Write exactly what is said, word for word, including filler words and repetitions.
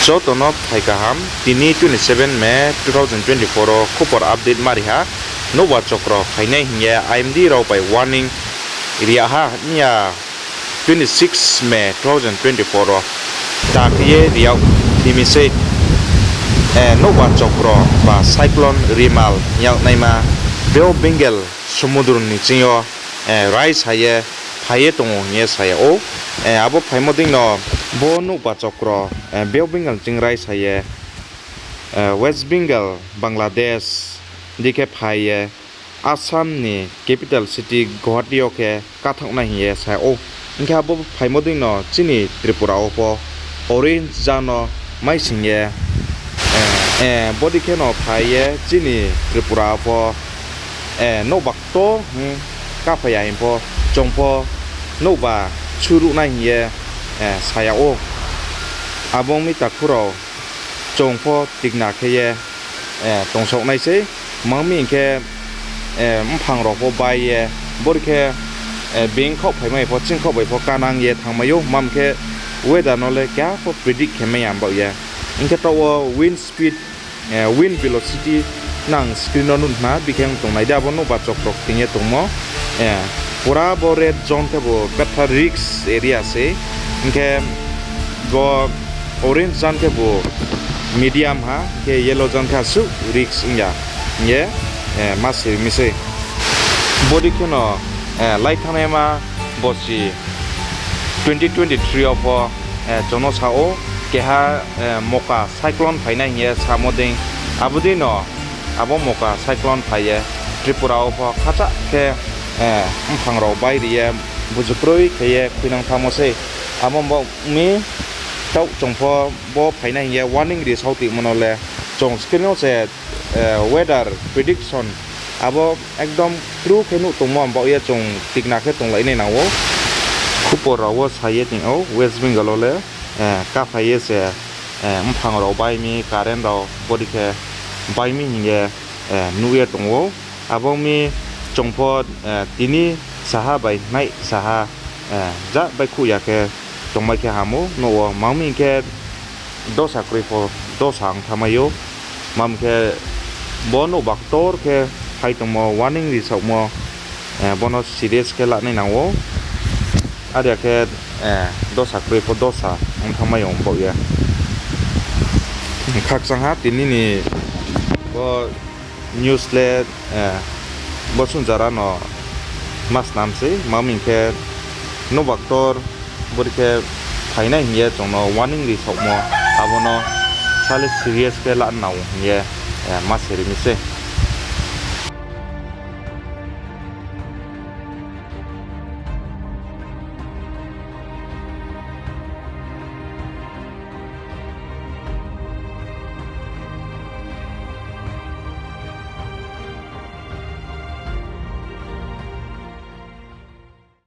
Joto no phai kaham, tini twenty seven May two thousand twenty four wo khupor update ma ri ha. Nouhba chokro phainai hing ye I M D rao bai warning ri yag ha, ong ya twenty six May two thousand twenty four wo ta khe ye ri yag phi mi sei. Nouhba chokro ba cyclone Remal hing yag naima Bay of Bengal somudro ni ching yo rise ha ye phai ye tong ou hing ye sa yag ou. Abo phaimo deino bo nouhba chokro Bay of Bengal ching rise ha ye West Bengal, Bangladesh dei khe phai ye Assam ni capital city Guwahati yo khe káthaoh nai hing ye sa yag ou. Hing khe abo phaimo deino chini Tripura wo pho orange zone no maising ye, bodei khe no phai ye chini Tripura wo pho nouhba ktor hing káphai ya hing pho, chung pho nouhba suruh nai hing ye sa yag ou. Abo ong mi takhu rao, chung pho tikna khe ye tongsaoh nai sei, mang mi hing khe mphang rao pho bai ye, bori khe being khaoh phaimai pho, ching khaoh bai pho kanang ye thanngmai ou, mam khe weather no le keha pho predict khe mai ya baoh ye. Hing khe taoh wo wind speed, wind velocity nang screen no nuh na, bikhe ong tongnai di, abo nouhba chokro kting ye tongmo. Pura bo red zone khebu betha risk area sei, hing khe bo orange zone khebu medium ha, hing khe yellow zone khe asuh risk ong ya hing ye ma siri mi sei. Bodei kheno lai thanngnaima bosi twenty twenty three yo pho chung no sa ou, keha Moka cyclone phainai hing ye samo dei, abo dei no abo Moka cyclone phai ye Tripura wo pho khacha khe mphang rao bai ri ye buju kroi khe ye khuinang thanngmo sei. Abo baoh mi taoh chung pho bo phainai hing ye warning ri sao tongmo no le chung screen wo se weather prediction abo ekdom true khe nuh tongmo baoh ye chung tikna khe tonglai nai nang ou. Khupor rao wo sa ye tong ou, West Bengal wo le káphai ye se mphang rao bai mi, current rao bodei khe bai mi hing ye nuh ye tong ou. Abo ong mi chung pho tini saha bai nai saha ja baihkhouh ya khe tongmai khe ham ou, nouh wo mang mi hing khe dosa kroi pho dosa ong thanngmai ou. Mam khe bo nouhba ktor khe phai tongmo warning ri saohmo, bo no serious khe lanai nang ou. Are ya khe dosa kroi pho dosa ong thanngmai ong baoh ye. Khakchang ha tini ni bo news le bo sunjara no ma snam sei, mam hing khe nouhba ktor bori khe phainai hing ye chung no warning ri saohmo, abo no sa le serious khe la nang hing ye ma siri mi sei.